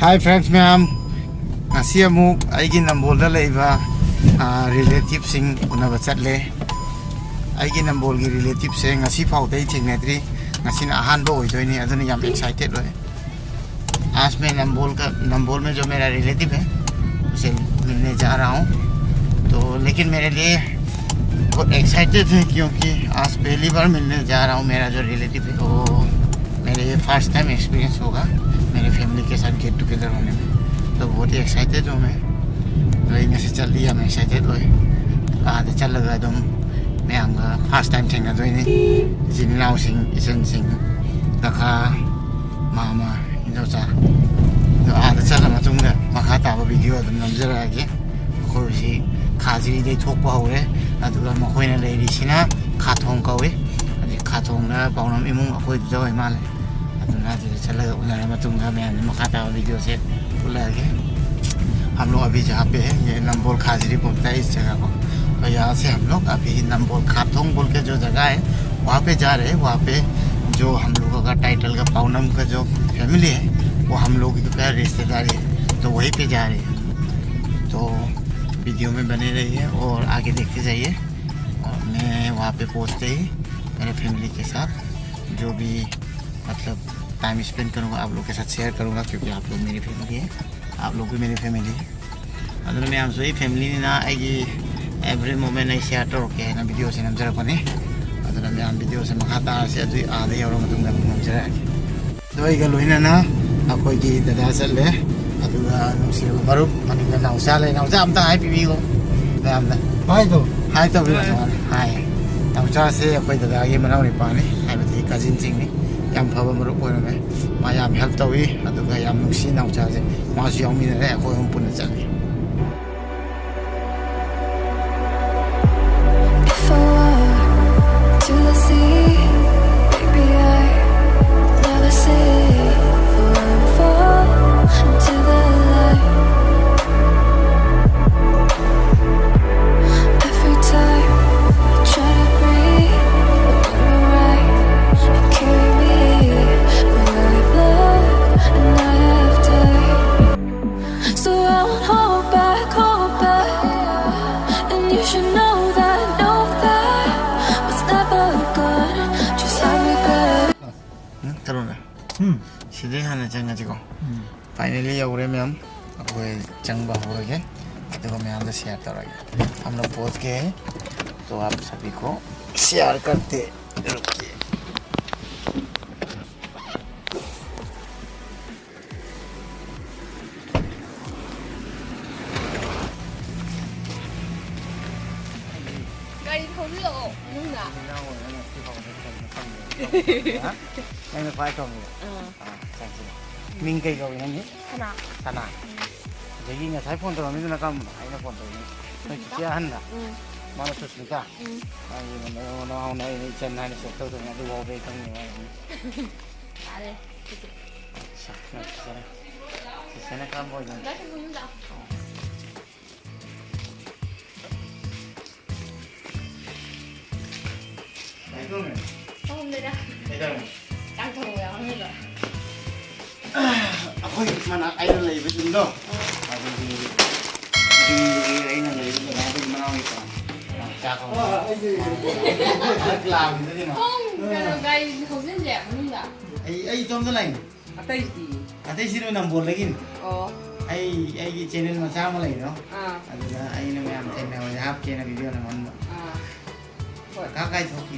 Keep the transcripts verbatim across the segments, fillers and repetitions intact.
Hi friends ꯃꯌꯥꯝ, ꯉꯁꯤ ꯑꯃꯨꯛ ꯑꯩꯒꯤ ꯅꯝꯕꯣꯜꯗ ꯂꯩꯕ ꯔꯤꯂꯦꯇꯤꯞꯁꯤꯡ ꯎꯅꯕ ꯆꯠꯂꯦ꯫ ꯑꯩꯒꯤ ꯅꯝꯕꯣꯜꯒꯤ ꯔꯤꯂꯦꯇꯤꯞꯁꯦ ꯉꯁꯤ ꯐꯥꯎꯗ ꯑꯩ ꯊꯦꯡꯅꯗ꯭ꯔꯤ꯫ ꯉꯁꯤꯅ ꯑꯍꯥꯟꯕ ꯑꯣꯏꯗꯣꯏꯅꯤ, ꯑꯗꯨꯅ ꯌꯥꯝ ꯑꯦꯛꯁꯥꯏꯇꯦꯠ ꯑꯣꯏ꯫ आज मैं नंबोल का, नंबोल में जो मेरा रिलेटिव है, उसे मिलने जा रहा हूँ। तो लेकिन मेरे लिए बहुत एक्साइटेड है, क्योंकि आज पहली बार मिलने जा रहा हूँ। मेरा जो रिलेटिव है, वो मेरे लिए फर्स्ट टाइम एक्सपीरियंस होगा मेरे फैमिली के साथ गेट टुगेदर होने में। तो बहुत ही एक्साइटेड हूँ मैं। तो ꯌꯦꯡꯉꯁꯤ ꯆꯠꯂꯤ, ꯌꯥꯝ ꯑꯦꯛꯁꯥꯏꯇꯦꯠ ꯑꯣꯏ꯫ ꯑꯥꯗ ꯆꯠꯂꯒ ꯑꯗꯨꯝ ꯃꯌꯥꯝꯒ ꯐꯥꯔꯁ ꯇꯥꯏꯝ ꯊꯦꯡꯅꯗꯣꯏꯅꯤ꯫ ꯏꯆꯤꯟ ꯏꯅꯥꯎꯁꯤꯡ, ꯏꯆꯟꯁꯤꯡ, ꯀꯀꯥ, ꯃꯥꯃ, ꯏꯟꯗꯣꯆꯥ꯫ ꯑꯗꯣ ꯑꯥꯗ ꯆꯠꯂ ꯃꯇꯨꯡꯗ ꯃꯈꯥ ꯇꯥꯕ ꯚꯤꯗꯤꯑꯣ ꯑꯗꯨꯝ ꯅꯝꯖꯔꯛꯑꯒꯦ꯫ ꯑꯩꯈꯣꯏꯁꯤ ꯈꯥꯖꯤꯔꯤꯗꯩ ꯊꯣꯛꯄ ꯍꯧꯔꯦ꯫ ꯑꯗꯨꯒ ꯃꯈꯣꯏꯅ ꯂꯩꯔꯤꯁꯤꯅ ꯈꯥꯊꯣꯡ ꯀꯧꯏ꯫ ꯑꯗꯩ ꯈꯥꯊꯣꯡꯅ ꯄꯥꯎꯅꯝ ꯏꯃꯨꯡ ꯑꯩꯈꯣꯏꯗꯨꯗ ꯑꯣꯏ ꯃꯥꯜꯂꯦ꯫ ꯑꯗꯨꯅ ꯑꯗꯨꯗ ꯆꯠꯂꯒ ꯎꯅꯔ ꯃꯇꯨꯡꯗ ꯃꯌꯥꯝꯅ ꯃꯈꯥ ꯇꯥꯕ ꯚꯤꯗꯤꯑꯣꯁꯦ ꯎꯠꯂꯛꯑꯒꯦ꯫ हम लोग अभी जहाँ पे है, ये नंबोल खाजरी बोलता है इस जगह को। तो यहाँ से हम लोग अभी नंबोल खातोंग बोल के जो जगह है, वहाँ पे जा रहे हैं। वहाँ पे जो हम लोगों का टाइटल का पाउनम का जो फैमिली है, वो हम लोगों का रिश्तेदारी है, तो वहीं पे जा रहे हैं। तो वीडियो में बने रहिए और आगे देखते जाइए। और मैं वहाँ पे पहुँचते ही मेरे फैमिली के साथ जो भी, मतलब, टाइम स्पेंड करूँगा, आप लोग के साथ शेयर करूँगा, क्योंकि आप लोग मेरी फैमिली है, आप लोग भी मेरी फैमिली है꯫ ꯑꯗꯨꯅ ꯃꯌꯥꯝꯁꯨ ꯑꯩ ꯐꯦꯃꯤꯂꯤꯅꯤꯅ ꯑꯩꯒꯤ ꯑꯦꯕ꯭ꯔꯤ ꯃꯣꯃꯦꯟ ꯑꯩ ꯁꯤꯌꯥꯔ ꯇꯧꯔꯛꯀꯦ ꯍꯥꯏꯅ ꯚꯤꯗꯤꯑꯣꯁꯦ ꯅꯝꯖꯔꯛꯄꯅꯤ꯫ ꯑꯗꯨꯅ ꯃꯌꯥꯝ ꯚꯤꯗꯤꯑꯣꯁꯦ ꯃꯈꯥ ꯇꯥꯔꯁꯦ, ꯑꯗꯨ ꯑꯥꯗ ꯌꯧꯔ ꯃꯇꯨꯡꯗ ꯑꯃꯨꯛ ꯅꯝꯖꯔꯛꯑꯒꯦ꯫ ꯑꯗꯣ ꯑꯩꯒ ꯂꯣꯏꯅꯅ ꯑꯩꯈꯣꯏꯒꯤ ꯗꯗꯥ ꯆꯠꯂꯦ, ꯑꯗꯨꯒ ꯅꯨꯡꯁꯤꯔꯕ ꯃꯔꯨꯞ ꯃꯅꯤꯡꯗ ꯅꯥꯎꯆꯥ ꯂꯩ꯫ ꯅꯥꯎꯆꯥ ꯑꯝꯇ ꯍꯥꯏ ꯄꯤꯕꯤꯌꯣ ꯃꯌꯥꯝꯗ꯫ ꯍꯥꯏ ꯇꯧ꯫ ꯍꯥꯏ ꯇꯧꯕꯤꯌꯣ꯫ ꯍꯥꯏ꯫ ꯍꯥꯏ꯫ ꯅꯥꯎꯆꯥꯁꯦ ꯑꯩꯈꯣꯏ ꯗꯗꯥꯒꯤ ꯃꯅꯥꯎ ꯅꯨꯄꯥꯅꯤ, ꯍꯥꯏꯕꯗꯤ ꯀꯖꯤꯟꯁꯤꯡꯅꯤ꯫ ꯌꯥꯝ ꯐꯕ ꯃꯔꯨꯞ ꯑꯣꯏꯔꯝꯃꯦ꯫ ꯃꯥ ꯌꯥꯝ ꯍꯦꯜꯞ ꯇꯧꯏ, ꯑꯗꯨꯒ ꯌꯥꯝ ꯅꯨꯡꯁꯤ ꯅꯥꯎꯆꯥꯁꯦ꯫ ꯃꯥꯁꯨ ꯌꯥꯎꯃꯤꯟꯅꯔꯦ, ꯑꯩꯈꯣꯏ ꯑꯍꯨꯝ ꯄꯨꯟꯅ ꯆꯠꯂꯤ꯫ If I were to the sea, maybe I never say forever into the light. Every time I try to breathe, but you're right and carry me where I've loved and I have died. ꯆꯪꯉꯁꯤꯀꯣ꯫ Um. Finally ꯌꯧꯔꯦ ꯃꯌꯥꯝ꯫ ꯑꯩꯈꯣꯏ ꯆꯪꯕ ꯍꯧꯔꯒꯦ, ꯑꯗꯨꯒ ꯃꯌꯥꯝꯗ share ꯇꯧꯔꯒꯦ꯫ हम लोग पहुंच गए हैं, तो आप सभी को share करते हैं। रुकिए। ꯒꯥꯔꯤ ꯊꯧꯖꯤꯜꯂꯛꯑꯣ ꯃꯅꯨꯡꯗ꯫ ꯅꯪꯅ ꯈ꯭ꯋꯥꯏ ꯊꯣꯡꯉꯤꯗ꯫ ꯑꯥ꯫ ꯑꯥ, ꯆꯪꯁꯤꯜꯂꯣ꯫ ꯃꯤꯡ ꯀꯩ ꯀꯧꯏ ꯅꯪꯒꯤ? ꯁꯅꯥ꯫ ꯁꯅꯥ꯫ ꯎꯝ꯫ ꯑꯗꯒꯤ ꯉꯁꯥꯏ phone ꯇꯧꯔꯝꯃꯤꯗꯨꯅ ꯀꯔꯝꯕꯅꯣ? ꯑꯩꯅ phone ꯇꯧꯔꯤꯅꯤ꯫ ꯅꯣꯏ ꯆꯤꯆꯦ ꯑꯍꯟꯗ? ꯎꯝ꯫ ꯃꯥꯅ ꯁꯨꯁꯃꯤꯇꯥ? ꯎꯝ꯫ ꯃꯥꯒꯤ ꯃꯅꯥꯎꯅ ꯑꯩꯅ ꯏꯆꯟ ꯍꯥꯏꯅ save ꯇꯧꯗꯕꯅꯤ, ꯑꯗꯨꯐꯥꯎꯗ ꯑꯩ ꯈꯪꯉꯤ ꯃꯥꯒꯤ ꯃꯤꯡ꯫ ꯇꯥꯔꯦ꯫ ꯑꯠꯁꯥ, ꯅꯣꯏ ꯆꯤꯆꯦꯅ, ꯆꯤꯆꯦꯅ ꯀꯔꯝꯕ ꯑꯣꯏꯗꯣꯏꯅꯣ? ꯗꯥ ꯁꯪꯒꯨ ꯌꯨꯝꯗ꯫ ꯑꯣ꯫ ꯀꯃꯥꯏ ꯇꯧꯔꯝꯃꯤꯅꯣ? ꯐꯝꯃꯝꯕꯅꯤꯗ꯫ ꯀꯩꯗꯧꯔꯝꯃꯤꯅꯣ? ꯆꯥꯛ ꯊꯣꯡꯕ ꯌꯥꯎꯔꯝꯃꯤꯕ꯫ ꯑꯩꯈꯣꯏ ꯃꯅꯥꯛ ꯑꯩꯅ ꯂꯩꯕ ꯌꯨꯝꯗꯣ, ꯑꯥ꯫ ꯑꯗꯨꯒꯤ ꯌꯨꯝꯗꯨꯒꯤ ꯑꯩꯅ ꯂꯩꯕ ꯖꯒꯥꯗꯨꯒꯤ ꯃꯅꯥꯎ ꯅꯨꯄꯥ꯫ ꯆꯥꯛ ꯊꯣꯡꯕ꯫ ꯑꯥ, ꯑꯩꯁꯦ ꯂꯥꯛꯑꯝꯃꯤꯗꯨꯗꯤ ꯃꯥ꯫ ꯊꯣꯡ, ꯀꯩꯅꯣ, ꯒꯥꯔꯤ ꯊꯧꯖꯤꯟꯁꯦ ꯃꯅꯨꯡꯗ꯫ ꯑꯩ, ꯑꯩ ꯏꯇꯣꯝꯇ ꯂꯥꯛꯏꯅꯦ꯫ ꯑꯇꯩꯗꯤ? ꯑꯇꯩꯁꯤꯅ ꯅꯝꯕꯣꯜꯗꯒꯤꯅꯤ꯫ ꯑꯣ꯫ ꯑꯩ, ꯑꯩꯒꯤ channel ꯃꯆꯥ ꯑꯃ ꯂꯩꯗꯣ꯫ ꯑꯥ꯫ ꯑꯗꯨꯗ ꯑꯩꯅ ꯃꯌꯥꯝ ꯊꯦꯡꯅꯕꯁꯦ ꯍꯥꯞꯀꯦꯅ video ꯅꯝꯍꯟꯕ꯫ ꯑꯥ꯫ ꯍꯣꯏ꯫ ꯀꯀꯥ ꯀꯥꯏ ꯊꯣꯛꯈꯤ?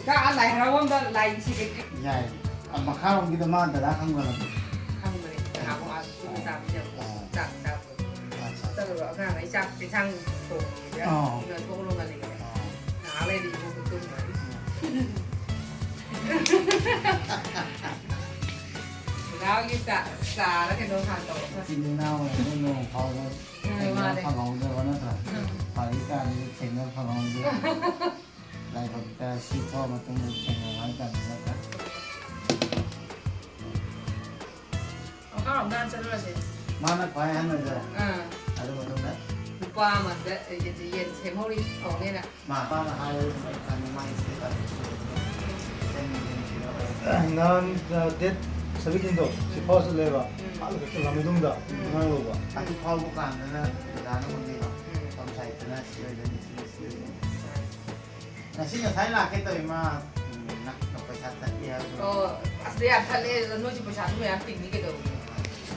ꯀꯀꯥ ꯑꯥ ꯂꯥꯏ ꯍꯔꯥꯎꯐꯝꯗ ꯂꯥꯏ ꯁꯤꯗꯤ꯫ ꯌꯥꯏ꯫ ꯑꯥ, ꯃꯈꯥꯔꯣꯝꯒꯤꯗ ꯃꯥ ꯗꯗꯥ ꯈꯪꯕ꯭ꯔꯥ ꯅꯪ? ꯈꯪꯕꯅꯦ꯫ ꯀꯅꯥꯒꯨꯝꯕ ꯑꯥ ꯁ꯭ꯀꯨꯜꯗ ꯆꯥꯕ ꯄꯤꯖꯕꯗꯣ꯫ ꯑꯥ꯫ ꯆꯥꯛ ꯆꯥꯕꯗꯣ꯫ ꯑꯠꯆꯥ꯫ ꯆꯠꯂꯨꯔꯣ ꯑꯉꯥꯡꯈꯩ ꯆꯥꯛ ꯏꯟꯁꯥꯡ ꯊꯣꯡꯉꯤꯗ ꯑꯥ꯫ ꯂꯣꯏꯊꯣꯛꯎꯔꯣ ꯉꯜꯂꯤꯉꯩꯗ꯫ ꯑꯥ꯫ ꯉꯥꯏꯍꯥꯛ ꯂꯩꯔꯗꯤ ꯏꯕꯣꯛꯇꯣ ꯇꯨꯝꯈ꯭ꯔꯅꯤ꯫ ꯎꯝ꯫ ꯗꯗꯥ ꯍꯣꯏꯒꯤ ꯆꯥ, ꯆꯥꯔ ꯀꯩꯅꯣ ꯍꯥꯟꯅ ꯇꯧꯔꯣ꯫ ꯏꯆꯤꯟ ꯏꯅꯥꯎ ꯑꯣꯏꯔꯒ ꯅꯣꯡ ꯐꯥꯎꯕ ꯎꯝ, ꯊꯦꯡꯅꯕ ꯃꯥꯅꯦ꯫ ꯐꯪꯍꯧꯗꯕ ꯅꯠꯇ꯭ꯔꯥ? ꯎꯝ꯫ ꯄꯥꯔꯤ ꯀꯥꯟꯗꯗꯤ ꯊꯦꯡꯅꯕ ꯐꯪꯍꯧꯗꯦ꯫ ꯂꯥꯏꯕꯛꯇ ꯁꯤ ꯊꯣꯛꯑ ꯃꯇꯨꯡꯗ ꯊꯦꯡꯅꯕ ꯍꯥꯏꯇꯥꯔꯦ ꯅꯠꯇ꯭ꯔꯥ? ꯃꯈꯥꯔꯣꯝꯗ ꯍꯥꯟꯅ ꯆꯠꯂꯨꯔꯁꯦ꯫ ꯃꯥꯅ ꯈ꯭ꯋꯥꯏ ꯑꯍꯟ ꯑꯣꯏꯗꯣꯏꯔꯥ? ꯑꯥ꯫ ꯑꯗꯨ ꯃꯇꯨꯡꯗ? ꯅꯨꯄꯥ ꯑꯃꯗ ꯌꯦꯟ, ꯌꯦꯟ ꯁꯦꯝꯍꯧꯔꯤ ꯊꯣꯡꯅꯦꯅ꯫ ꯃꯥ, ꯃꯥꯅ ꯍꯥꯏꯔꯦ, ꯃꯥ ꯁꯤꯗ ꯅꯍꯥꯟ, ꯑ, date seventeenꯗꯣ, ꯁꯤ ꯐꯥꯎ ꯆꯠꯂꯦꯕ꯫ ꯎꯝ꯫ ꯑꯥ, ꯂꯥꯃꯩꯗꯣꯡꯗ ꯎꯝ꯫ ꯑꯉꯥꯡ ꯂꯧꯕ꯫ ꯑꯗꯨ ꯐꯥꯎꯕ ꯀꯥꯟꯗꯅ ꯗꯗꯥꯅ ꯎꯠꯂꯤꯕ꯫ ꯎꯝ꯫ ꯁꯣꯝ sideꯇꯅ ꯁꯤ ꯑꯣꯏꯗꯣꯏꯅꯤ, ꯁꯤ ꯑꯣꯏꯗꯣꯏꯅꯤ꯫ ꯉꯁꯤ ꯉꯁꯥꯏ ꯂꯥꯛꯀꯦ ꯇꯧꯏ ꯃꯥ, ꯎꯝ, ꯅꯛ-, ꯄꯩꯁꯥ ꯊꯠꯂꯤ ꯍꯥꯏꯕꯗꯣ꯫ ꯑꯣ, ꯑꯁꯤꯗ ꯌꯥꯝ ꯊꯠꯂꯦ, ꯑꯗꯨꯅ ꯅꯣꯏꯁꯨ ꯄꯩꯁꯥꯁꯨ ꯃꯌꯥꯝ ꯇꯤꯡꯅꯤ ꯀꯩꯗꯧꯕ?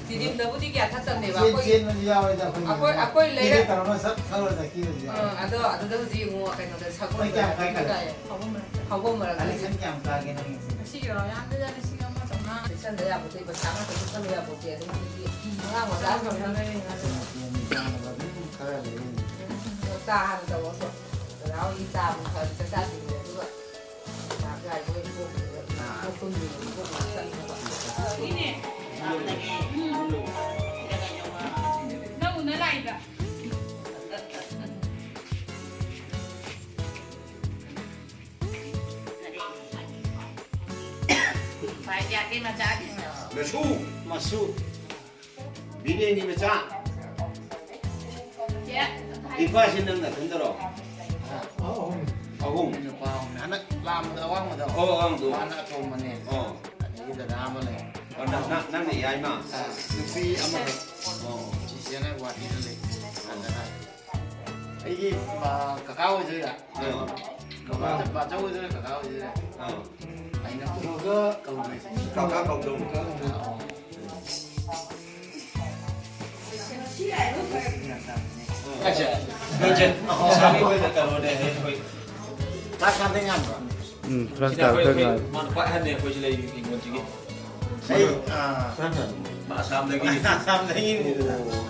ꯇꯤꯗꯤꯝꯗꯕꯨꯗꯤ ꯀꯌꯥ ꯊꯠꯇꯕꯅꯦꯕ꯫ ꯆꯦꯟ-, ꯑꯩꯈꯣꯏ, ꯆꯦꯟꯕꯁꯨ ꯌꯥꯎꯋꯦꯗ ꯑꯩꯈꯣꯏ ꯑꯩꯈꯣꯏ, ꯃꯌꯥꯝ꯫ ꯑꯩꯈꯣꯏ ꯂꯩꯔ-, ꯏꯔꯦ ꯇꯧꯔꯒ ꯁꯠ ꯊꯧꯔ ꯆꯠꯈꯤꯕꯁꯨ ꯌꯥꯎꯋꯦ꯫ ꯑꯥ, ꯑꯗꯣ ꯑꯗꯨꯗ ꯍꯧꯖꯤꯛ ꯌꯦꯡꯉꯣ, ꯀꯩꯅꯣꯗ ꯁꯒꯣꯜ ꯑꯩ ꯀꯌꯥꯝ ꯃꯔꯛꯇ ꯀꯥꯏ ꯈꯔ ꯀꯥꯏ꯫ ꯐꯥꯎꯕꯝ ꯃꯔꯛꯇ꯫ ꯐꯥꯎꯕꯝ ꯃꯔꯛꯇ꯫ ꯑꯗ ꯁꯟ ꯀꯌꯥꯝ ꯆꯥꯒꯦ ꯅꯪꯒꯤ? ꯉꯁꯤꯒꯤꯔꯣ? ꯌꯥꯝꯗꯦꯗ, ꯂꯤꯁꯤꯡ ꯑꯃ ꯆꯥꯝꯃꯉꯥ꯫ ꯂꯤꯛꯁꯟꯗ ꯌꯥꯄꯣꯠꯇꯦ, ꯄꯩꯁꯥ ꯉꯥꯛꯇ ꯂꯤꯛꯁꯟꯕ ꯌꯥꯄꯣꯠꯇꯦ꯫ ꯑꯗꯨꯝ ꯍꯧꯖꯤꯛꯇꯤ ꯑꯉꯥꯡ ꯃꯆꯥ ꯆꯥꯕ ꯈꯛꯇ ꯂꯩꯔꯦ ꯉꯥꯛꯇ꯫ ꯌꯦꯟ ꯆꯥꯅꯕ ꯑꯗꯨꯝ ꯈꯔ ꯂꯩꯔꯦ꯫ ꯎꯝ, ꯆꯥ ꯍꯥꯟꯅ ꯇꯧꯔꯁꯨ꯫ ꯗꯗꯥ ꯍꯣꯏꯒꯤ ꯆꯥ ꯑꯃꯨꯛ ꯈꯔ ꯆꯥꯛ ꯆꯥꯗ꯭ꯔꯤꯉꯩꯗ ꯑꯗꯨꯒ ꯆꯥꯛ ꯆꯥꯏ ꯃꯣꯏ ꯏꯕꯣꯛ-, ꯏꯕꯣꯛꯇꯣ ꯌꯦꯡꯉꯦ, ꯏꯕꯣꯛ ꯃꯅꯥꯛ ꯆꯠꯂꯦꯕ꯫ ꯅꯪ ꯎꯅ ꯂꯥꯛꯏꯕ꯫ ꯃꯁꯨ꯫ ꯃꯁꯨ꯫ ꯕꯤꯔꯦꯟꯒꯤ ꯃꯆꯥ꯫ ꯆꯦ꯫ ꯏꯄꯥꯁꯤ ꯅꯪ ꯅꯊꯟꯗꯔꯣ? ꯑꯍꯨꯝ꯫ ꯑꯍꯨꯝ꯫ ꯅꯨꯄꯥ ꯑꯍꯨꯝꯅꯦ꯫ ꯍꯟꯗꯛ ꯂꯥꯛꯑꯝꯕꯗꯣ ꯑꯋꯥꯡꯕꯗꯣ꯫ ꯑꯣ, ꯑꯋꯥꯡꯕꯗꯣ꯫ ꯃꯥꯅ ꯑꯇꯣꯝꯕꯅꯦ꯫ ꯑꯣ꯫ ꯑꯗꯒꯤ ꯗꯗꯥ ꯑꯃ ꯂꯩ꯫ ꯑꯣ, ꯅꯪ, ꯅꯪ, ꯅꯪꯅ ꯌꯥꯏꯃ? ꯑꯥ꯫ ꯅꯨꯄꯤ ꯑꯃꯈꯛ꯫ ꯑꯣ꯫ ꯆꯤꯆꯦꯅ ꯒꯨꯍꯥꯇꯤꯗ ꯂꯩ꯫ ꯑꯣ꯫ ꯍꯟꯗꯛ ꯍꯥꯏ꯫ ꯑꯩꯒꯤ, ꯑ, ꯀꯀꯥ ꯑꯣꯏꯗꯣꯏꯔꯥ? ꯑꯥ꯫ ꯀꯀꯥ, ꯕꯥꯆꯧ ꯑꯣꯏꯗꯣꯏꯔꯥ, ꯀꯀꯥ ꯑꯣꯏꯗꯣꯏꯔꯥ? ꯑꯥ꯫ ꯑꯩꯅ ꯀꯀꯥ ꯀꯧꯗꯣꯏꯁꯦ꯫ ꯀꯀꯥ ꯀꯧꯗꯧꯕ꯫ ꯑꯥ꯫ ꯑꯁꯦ, ꯅꯣꯏꯁꯦ, ꯁꯥꯕꯤ ꯍꯣꯏꯗ ꯀꯩꯅꯣꯅꯦ, ꯑꯩꯈꯣꯏ꯫ ꯀ꯭ꯂꯥꯁ ꯀꯌꯥꯗꯩ ꯉꯥꯡꯕ꯭ꯔꯣ? ꯎꯝ, ꯀ꯭ꯂꯥꯁ ꯁꯤꯗ ꯑꯩꯈꯣꯏ, ꯀꯌꯥ ꯑꯩꯈꯣꯏ, ꯃꯥꯅ ꯈ꯭ꯋꯥꯏ ꯑꯍꯟꯅꯦ ꯑꯩꯈꯣꯏ ꯁꯤ ꯂꯩ ꯍꯤꯡꯒꯣꯜꯁꯤꯒꯤ꯫ ꯑꯩ, ꯑꯥ, ꯃꯥ ꯑꯁꯥꯝꯗꯒꯤ꯫ ꯑꯁꯥꯝꯗꯒꯤ꯫ ꯑꯣ꯫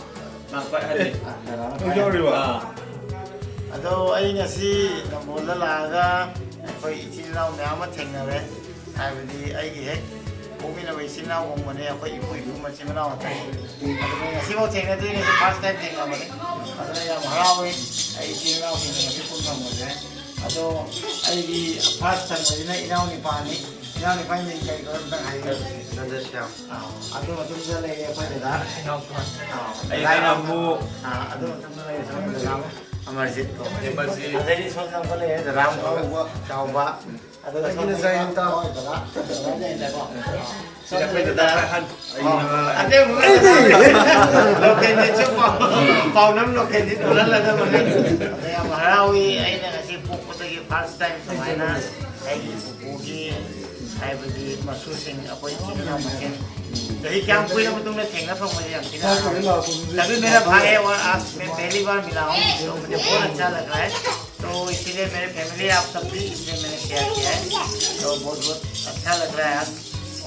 ꯃꯥ ꯈ꯭ꯋꯥꯏ ꯑꯍꯟꯅꯦ꯫ ꯑꯥ, ꯌꯥꯎꯔꯤꯕ? ꯑꯥ꯫ ꯑꯗꯣ ꯑꯩ ꯉꯁꯤ ꯅꯝꯕꯣꯜꯗ ꯂꯥꯛꯑꯒ ꯑꯩꯈꯣꯏ ꯏꯆꯤꯜ ꯏꯅꯥꯎ ꯃꯌꯥꯝ ꯑꯃ ꯊꯦꯡꯅꯔꯦ꯫ ꯍꯥꯏꯕꯗꯤ ꯑꯩꯒꯤ ꯍꯦꯛ ꯄꯣꯛꯃꯤꯟꯅꯕ ꯏꯆꯤꯜ ꯏꯅꯥꯎꯒꯨꯝꯕꯅꯦ ꯑꯩꯈꯣꯏ ꯏꯄꯨ ꯏꯄꯨ ꯃꯆꯤꯟ ꯃꯅꯥꯎ ꯉꯥꯛꯇꯅꯤ꯫ ꯑꯗꯨꯅ ꯉꯁꯤꯐꯥꯎ ꯊꯦꯡꯅꯗ꯭ꯔꯤ, ꯉꯁꯤ first time ꯊꯦꯡꯅꯕꯅꯤ꯫ ꯑꯗꯨꯅ ꯌꯥꯝ ꯍꯔꯥꯎꯏ ꯑꯩ ꯏꯆꯤꯜ ꯏꯅꯥꯎꯁꯤꯡꯒ ꯉꯁꯤ ꯄꯨꯟ ꯐꯪꯕꯁꯦ꯫ ꯑꯗꯣ ꯑꯩꯒꯤ first ꯐꯪꯕꯁꯤꯅ ꯏꯅꯥꯎꯅꯤꯄꯥꯅꯤ꯫ ꯏꯅꯥꯎꯅꯤꯄꯥꯒꯤ ꯃꯤꯡ ꯀꯔꯤ ꯀꯧꯏ ꯑꯝꯇꯪ ꯍꯥꯏꯕꯤꯌꯨ꯫ ꯅꯟꯗꯁ꯭ꯌꯥꯝ꯫ ꯑꯥ, ꯑꯗꯨ ꯃꯇꯨꯡꯗ ꯂꯩꯔꯦ ꯑꯩꯈꯣꯏ ꯗꯗꯥ꯫ ꯑꯩꯅ ꯑꯃꯨꯛ꯫ ꯑꯥ, ꯑꯗꯨ ꯃꯇꯨꯡꯗ ꯂꯩꯔꯦ ꯑꯩꯈꯣꯏ ꯗꯗꯥ ꯑꯃꯔꯖꯤꯠ ꯀꯣ꯫ ꯑꯃꯔꯖꯤꯠ꯫ ꯑꯗꯩꯗꯤ ꯁꯣꯝꯗ ꯑꯃꯨꯛꯀ ꯂꯩꯔꯦ ꯗꯗꯥ ꯑꯃꯨꯛꯀ ꯆꯥꯎꯕ꯫ ꯆꯥꯎꯕ꯫ ꯑꯗꯨꯒ ꯑꯩꯒꯤꯅ ꯁꯣꯝꯗ ꯖꯌꯟꯇ꯫ ꯍꯣꯏ, ꯗꯗꯥ꯫ ꯗꯗꯥ ꯖꯌꯟꯇ ꯀꯣ꯫ ꯁꯤꯗ ꯑꯩꯈꯣꯏ ꯗꯗꯥ ꯈꯔ ꯑꯍꯟ꯫ ꯑꯣ, ꯑꯇꯩ ꯑꯃꯨꯛ ꯂꯩꯇꯦ꯫ ꯂꯣꯀꯦꯜꯒꯤꯁꯨ ꯄꯥꯎ-, ꯄꯥꯎꯅꯝ ꯂꯣꯀꯦꯜꯒꯤ ꯊꯣꯛꯍꯜꯂꯗꯕꯅꯦ꯫ ꯑꯗ ꯌꯥꯝ ꯍꯔꯥꯎꯏ, ꯑꯩꯅ ꯉꯁꯤ ꯄꯣꯛꯄꯗꯒꯤ first time ꯁꯨꯃꯥꯏꯅ ꯑꯩꯒꯤ ꯄꯨꯄꯨꯒꯤ ꯍꯥꯏꯕꯗꯤ ꯃꯁꯨꯁꯤꯡ ꯑꯩꯈꯣꯏ ꯏꯆꯤꯟ ꯏꯅꯥꯎ ꯃꯁꯦꯟ ꯆꯍꯤ ꯀꯌꯥꯝ ꯀꯨꯏꯔꯕ ꯃꯇꯨꯡꯗ ꯊꯦꯡꯅ ꯐꯪꯕꯁꯦ ꯌꯥꯝ ꯊꯤꯅ ꯍꯔꯥꯎꯏ꯫ तभी मेरा भाई है और आज मैं पहली बार मिला हूँ, तो मुझे बहुत अच्छा लग रहा है। तो इसीलिए मेरे फैमिली आप सब भी, इसलिए मैंने शेयर किया है। तो बहुत बहुत अच्छा लग रहा है आज,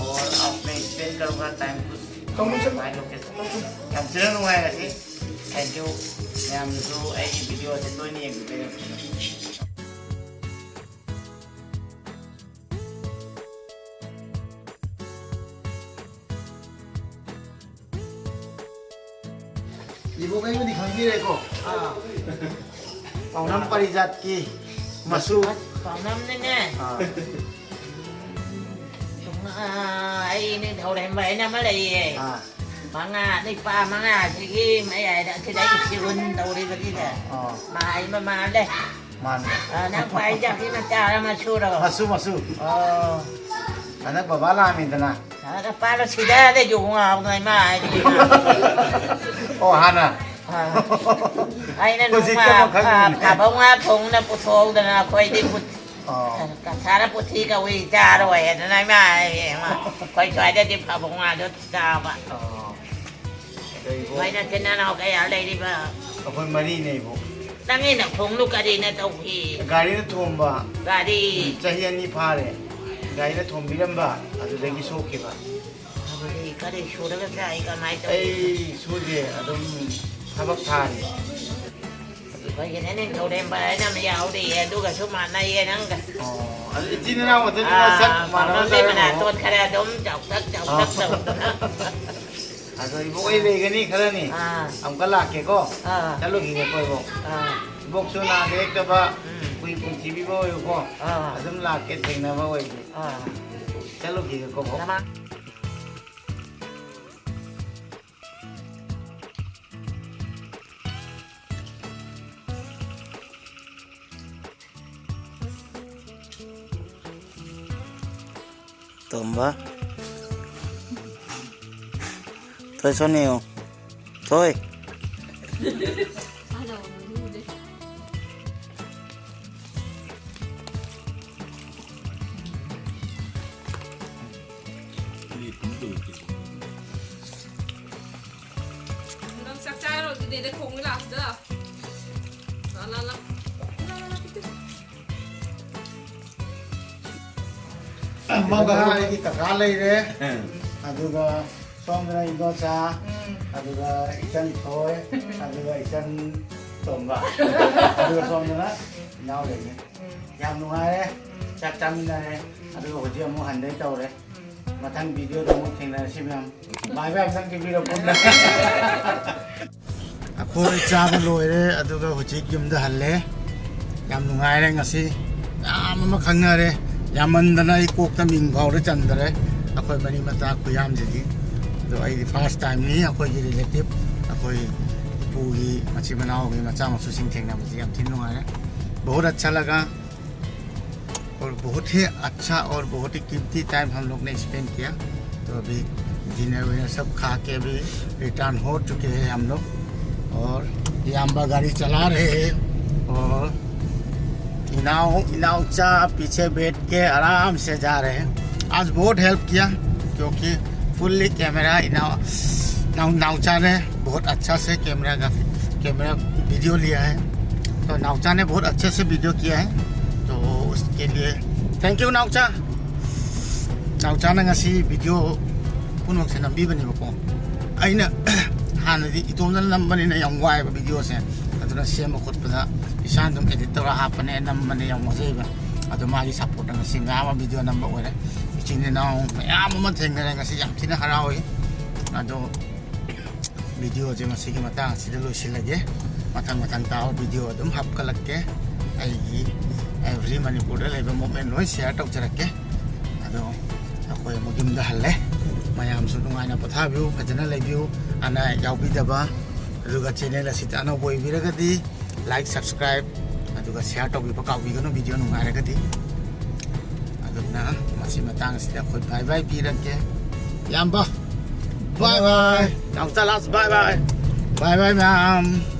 और आप में स्पेंड करूँगा टाइम कुछ भाई लोग के साथ। ꯌꯥꯝ ꯊꯤꯅ ꯅꯨꯡꯉꯥꯏꯔꯁꯤ꯫ Thank you꯫ ꯃꯌꯥꯝꯅꯁꯨ ꯑꯩꯒꯤ ꯚꯤꯗꯤꯑꯣꯁꯦ ꯇꯣꯏꯅ ꯌꯦꯡꯕꯤꯕ꯫ ꯏꯕꯣꯛ ꯑꯩꯕꯨꯗꯤ ꯈꯪꯕꯤꯔꯦꯀꯣ꯫ ꯑꯥ꯫ ꯄꯥꯎꯅꯝ ꯄꯥꯔꯤꯖꯥꯠꯀꯤ ꯃꯁꯨ꯫ ꯄꯥꯎꯅꯝꯅꯤꯅꯦ꯫ ꯑꯥ꯫ ꯁꯨꯝ, ꯑꯥ, ꯑꯩ ꯅꯤꯡꯊꯧꯔꯦꯝꯕ ꯍꯥꯏꯅ ꯑꯃ ꯂꯩꯌꯦ꯫ ꯑꯥ꯫ ꯃꯉꯥ, ꯅꯨꯄꯥ ꯃꯉꯥꯁꯤꯒꯤ ꯃꯌꯥꯏꯗ ꯑꯁꯤꯗ ꯑꯩ ꯁꯤꯔꯨꯟ ꯇꯧꯔꯤꯕꯁꯤꯗ ꯑꯥ꯫ ꯃꯥ ꯍꯥꯏꯕ ꯃꯥꯜꯂꯦ꯫ ꯃꯥꯅꯦ꯫ ꯑꯥ, ꯅꯪ ꯄꯥꯔꯤꯖꯥꯠꯀꯤ ꯃꯆꯥꯔ ꯃꯁꯨꯔꯣ? ꯃꯁꯨ, ꯃꯁꯨ꯫ ꯑꯣ꯫ ꯍꯟꯗꯛ ꯕꯕꯥ ꯂꯥꯛꯑꯝꯃꯤꯗꯅ꯫ ꯑꯗ ꯄꯥꯜꯂꯣ ꯁꯤꯗ ꯂꯩꯌꯨ ꯉꯥꯎꯗꯅ ꯏꯃꯥ ꯍꯥꯏꯗꯤ꯫ ꯑꯣ, ꯍꯥꯟꯅ? ꯑꯥ꯫ ꯑꯩꯅ ꯍꯧꯖꯤꯛꯇ ꯅꯣꯡꯃ ꯑꯃꯈꯛ ꯐꯥ-, ꯌꯦꯡꯉꯦ꯫ ꯐꯥꯕꯧ ꯉꯥ ꯊꯣꯡꯅ ꯄꯨꯊꯣꯛꯍꯧꯗꯅ ꯑꯩꯈꯣꯏꯗꯤ ꯄꯨ-, ꯑꯣ꯫ ꯀꯁꯥꯔ ꯄꯨꯊꯤ ꯀꯧꯏ ꯆꯥꯔꯣꯏ ꯑꯗꯨꯅ ꯏꯃꯥ ꯍꯥꯏꯌꯦ, ꯏꯃꯥ꯫ ꯑꯩꯈꯣꯏ ꯁ꯭ꯋꯥꯏꯗꯗꯤ ꯐꯥꯕꯧ ꯉꯥꯗꯣ ꯆꯥꯕ꯫ ꯑꯣ꯫ ꯑꯗꯣ ꯏꯕꯣꯛ ꯅꯣꯏ ꯅꯆꯤꯟ ꯅꯅꯥꯎ ꯀꯌꯥ ꯂꯩꯔꯤꯕ? ꯑꯩꯈꯣꯏ ꯃꯔꯤꯅꯦ, ꯏꯕꯣꯛ꯫ ꯅꯪꯒꯤ ꯅꯈꯣꯡꯗꯨ ꯀꯔꯤꯅ ꯇꯧꯈꯤ? ꯒꯥꯔꯤꯅ ꯊꯣꯝꯕ꯫ ꯒꯥꯔꯤ? ꯎꯝ, ꯆꯍꯤ ꯑꯅꯤ ꯐꯥꯔꯦ꯫ ꯒꯥꯔꯤꯅ ꯊꯣꯝꯕꯤꯔꯝꯕ, ꯑꯗꯨꯗꯒꯤ ꯁꯣꯛꯈꯤꯕ꯫ ꯑꯗꯨꯗꯤ ꯀꯔꯤ ꯁꯨꯔꯒ ꯆꯥꯏ? ꯀꯃꯥꯏ ꯇꯧꯏ? ꯑꯩ ꯁꯨꯗꯦ, ꯑꯗꯨꯝ ꯊꯕꯛ ꯊꯥꯔꯤ꯫ ꯑꯩꯈꯣꯏꯒꯤꯅ ꯅꯤꯡꯊꯧꯔꯦꯝꯕ ꯍꯥꯏꯅ ꯑꯃ ꯌꯥꯎꯔꯤꯌꯦ, ꯑꯗꯨꯒꯁꯨ ꯃꯥꯟꯅꯩꯌꯦ ꯅꯪꯒ꯫ ꯑꯣ, ꯑꯗꯨ ꯏꯆꯤꯟ ꯏꯅꯥꯎ ꯃꯇꯨꯡ ꯏꯟꯅ ꯁꯛ ꯑꯥ, ꯃꯥꯟꯅꯕ ꯄꯥꯝꯕꯝꯗꯤ ꯇꯥꯔꯦ, ꯃꯅꯥꯇꯣꯟ ꯈꯔ ꯑꯗꯨꯝ ꯆꯥꯎꯇꯛ ꯆꯥꯎꯇꯛ ꯑꯥ꯫ ꯇꯧꯗꯅ꯫ ꯑꯗꯣ ꯏꯕꯣꯛ, ꯑꯩ ꯂꯩꯒꯅꯤ ꯈꯔꯅꯤ꯫ ꯑꯥ꯫ ꯑꯃꯨꯛꯀ ꯂꯥꯛꯀꯦꯀꯣ꯫ ꯑꯥ꯫ ꯆꯠꯂꯨꯈꯤꯒꯦꯀꯣ, ꯏꯕꯣꯛ꯫ ꯑꯥ꯫ ꯏꯕꯣꯛꯁꯨ ꯅꯥꯗ ꯌꯦꯛꯇꯕ, ꯎꯝ꯫ ꯀꯨꯏ ꯄꯨꯟꯁꯤꯕꯤꯕ ꯑꯣꯏꯌꯨꯀꯣ꯫ ꯑꯥ꯫ ꯑꯗꯨꯝ ꯂꯥꯛꯀꯦ, ꯊꯦꯡꯅꯕ ꯑꯣꯏꯗꯤ꯫ ꯑꯥ꯫ ꯆꯠꯂꯨꯈꯤꯒꯦꯀꯣ, ꯏꯕꯣꯛ꯫ ꯅꯃꯥ-, ꯇꯣꯝꯕ꯫ ꯊꯣꯏ, ꯁꯣꯝꯗ ꯌꯦꯡꯉꯨ꯫ ꯊꯣꯏ꯫ ꯍꯜꯂꯣ꯫ ꯅꯪ ꯆꯥꯛ ꯆꯥꯔꯣ ꯑꯗꯨꯗꯤ, ꯑꯗ ꯊꯣꯡꯉ ꯂꯥꯛꯑꯣ ꯁꯤꯗ ꯂꯥꯛꯑꯣ꯫ ꯂꯥꯛꯑꯣ, ꯂꯥꯛꯑꯣ, ꯂꯥꯛꯑꯣ꯫ ꯂꯥꯛꯑꯣ, ꯂꯥꯛꯑꯣ, ꯂꯥꯛꯑꯣ, ꯄꯤꯛꯇꯨ꯫ ꯃꯥꯒ ꯑꯩꯒꯤ ꯀꯀꯥ ꯂꯩꯔꯦ꯫ ꯑꯗꯨꯒ ꯁꯣꯝꯗꯅ ꯏꯗꯣꯆꯥ, ꯎꯝ꯫ ꯑꯗꯨꯒ ꯏꯆꯟ ꯊꯣꯏ, ꯑꯗꯨꯒ ꯏꯆꯟ ꯇꯣꯝꯕ, ꯑꯗꯨꯒ ꯁꯣꯝꯗꯅ ꯏꯅꯥꯎ ꯂꯩꯅꯤ꯫ ꯎꯝ꯫ ꯌꯥꯝ ꯅꯨꯡꯉꯥꯏꯔꯦ꯫ ꯎꯝ꯫ ꯆꯥꯛ ꯆꯥꯃꯤꯟꯅꯔꯦ꯫ ꯎꯝ꯫ ꯑꯗꯨꯒ ꯍꯧꯖꯤꯛ ꯑꯃꯨꯛ ꯍꯟꯗꯣꯏ ꯇꯧꯔꯦ꯫ ꯎꯝ꯫ ꯃꯊꯪ ꯚꯤꯗꯤꯑꯣꯗ ꯑꯃꯨꯛ ꯊꯦꯡꯅꯔꯁꯤ ꯃꯌꯥꯝ꯫ ꯕꯥꯏ ꯕꯥꯏ ꯑꯝꯇꯪ ꯄꯤꯕꯤꯔꯣ ꯄꯨꯟꯅ꯫ ꯑꯩꯈꯣꯏ ꯆꯥꯕ ꯂꯣꯏꯔꯦ, ꯑꯗꯨꯒ ꯍꯧꯖꯤꯛ ꯌꯨꯝꯗ ꯍꯜꯂꯦ꯫ ꯌꯥꯝ ꯅꯨꯡꯉꯥꯏꯔꯦ ꯉꯁꯤ꯫ ꯃꯌꯥꯝ ꯑꯃ ꯈꯪꯅꯔꯦ꯫ ꯌꯥꯝꯃꯟꯗꯅ ꯑꯩ ꯀꯣꯛꯇ ꯃꯤꯡ ꯐꯥꯎꯗ ꯆꯟꯗꯔꯦ꯫ ꯑꯩꯈꯣꯏ ꯃꯔꯤ ꯃꯇꯥ ꯈꯨꯌꯥꯝꯁꯤꯗꯤ꯫ ꯑꯗꯣ ꯑꯩꯗꯤ ꯐꯥꯔꯁ ꯇꯥꯏꯝꯅꯤ ꯑꯩꯈꯣꯏꯒꯤ ꯔꯤꯂꯦꯇꯤꯞ, ꯑꯩꯈꯣꯏ ꯏꯄꯨꯒꯤ ꯃꯆꯤꯟ ꯃꯅꯥꯎꯒꯤ ꯃꯆꯥ ꯃꯁꯨꯁꯤꯡ ꯊꯦꯡꯅꯕꯁꯤ ꯌꯥꯝ ꯊꯤꯅ ꯅꯨꯡꯉꯥꯏꯔꯦ꯫ बहुत अच्छा लगा। और बहुत ही अच्छा और बहुत ही कीमती टाइम हम लोग ने स्पेंड किया। तो अभी डिनर विनर सब खा के अभी रिटर्न हो चुके हैं हम लोग। और इयाम्बा गाड़ी चला रहे हैं और इनाओ इनाओचा पीछे बैठ के आराम से जा रहे हैं। आज बहुत हेल्प किया क्योंकि फुल्ली कैमरा इनाओ नाउ, नाउचा ने बहुत अच्छा से कैमरा का कैमरा वीडियो लिया है। तो नाउचा ने बहुत अच्छे से वीडियो किया है, तो उसके लिए थैंक यू नाउचा। ꯅꯥꯎꯆꯥꯅ ꯉꯁꯤ ꯚꯤꯗꯤꯑꯣ ꯄꯨꯝꯅꯃꯛꯁꯦ ꯅꯝꯕꯤꯕꯅꯦꯕꯀꯣ꯫ ꯑꯩꯅ ꯍꯥꯟꯅꯗꯤ ꯏꯇꯣꯝꯗꯅ ꯅꯝꯕꯅꯤꯅ ꯌꯥꯝ ꯋꯥꯏꯑꯦꯕ ꯚꯤꯗꯤꯑꯣꯁꯦ꯫ ꯑꯗꯨꯅ ꯁꯦꯝꯕ ꯈꯣꯠꯄꯗ ꯏꯁꯥꯅ ꯑꯗꯨꯝ ꯑꯦꯗꯤꯠ ꯇꯧꯔ ꯍꯥꯞꯄꯅꯦ, ꯅꯝꯕꯅꯦ, ꯌꯥꯝ ꯋꯥꯖꯩꯕ꯫ ꯑꯗꯣ ꯃꯥꯒꯤ ꯁꯞꯄꯣꯔꯠꯇ ꯉꯁꯤ ꯃꯌꯥꯝ ꯑꯃ ꯚꯤꯗꯤꯑꯣ ꯅꯝꯕ ꯑꯣꯏꯔꯦ꯫ ꯏꯆꯤꯟ ꯏꯅꯥꯎ ꯃꯌꯥꯝ ꯑꯃ ꯊꯦꯡꯅꯔꯦ ꯉꯁꯤ, ꯌꯥꯝ ꯊꯤꯅ ꯍꯔꯥꯎꯏ꯫ ꯑꯗꯣ ꯚꯤꯗꯤꯑꯣꯁꯦ ꯃꯁꯤꯒꯤ ꯃꯇꯥꯡ ꯑꯁꯤꯗ ꯂꯣꯏꯁꯤꯜꯂꯒꯦ꯫ ꯃꯊꯪ ꯃꯊꯪ ꯇꯥꯕ ꯚꯤꯗꯤꯑꯣ ꯑꯗꯨꯝ ꯍꯥꯞꯀꯠꯂꯛꯀꯦ꯫ ꯑꯩꯒꯤ ꯑꯦꯚ꯭ꯔꯤ ꯃꯅꯤꯄꯨꯔꯗ ꯂꯩꯕ ꯃꯣꯃꯦꯟ ꯂꯣꯏ ꯁꯤꯌꯥꯔ ꯇꯧꯖꯔꯛꯀꯦ꯫ ꯑꯗꯣ ꯑꯩꯈꯣꯏ ꯑꯃꯨꯛ ꯌꯨꯝꯗ ꯍꯜꯂꯦ꯫ ꯃꯌꯥꯝꯁꯨ ꯅꯨꯡꯉꯥꯏꯅ ꯄꯣꯊꯥꯕꯤꯌꯨ, ꯐꯖꯅ ꯂꯩꯕꯤꯌꯨ꯫ ꯑꯅꯥ ꯑꯌꯦꯛ ꯌꯥꯎꯕꯤꯗꯕ, ꯑꯗꯨꯒ ꯆꯦꯅꯦꯜ ꯑꯁꯤꯗ ꯑꯅꯧꯕ ꯑꯣꯏꯕꯤꯔꯒꯗꯤ ꯂꯥꯏꯛ, ꯁꯕꯁꯀ꯭ꯔꯥꯏꯕ, ꯑꯗꯨꯒ ꯁꯤꯌꯥꯔ ꯇꯧꯕꯤꯕ ꯀꯥꯎꯕꯤꯒꯅꯨ꯫ ꯚꯤꯗꯤꯑꯣ ꯅꯨꯡꯉꯥꯏꯔꯒꯗꯤ꯫ ꯑꯗꯨꯅ ꯃꯁꯤ ꯃꯇꯥꯡꯁꯤꯗ ꯑꯩꯈꯣꯏ ꯕꯥꯏ ꯕꯥꯏ ꯄꯤꯔꯒꯦ꯫ ꯏꯌꯥꯝꯕ, ꯕꯥꯏ ꯕꯥꯏ꯫ ꯅꯥꯎꯆꯥ ꯂꯥꯁ, ꯕꯥꯏ ꯕꯥꯏ꯫ ꯕꯥꯏ ꯕꯥꯏ ꯃꯌꯥꯝ꯫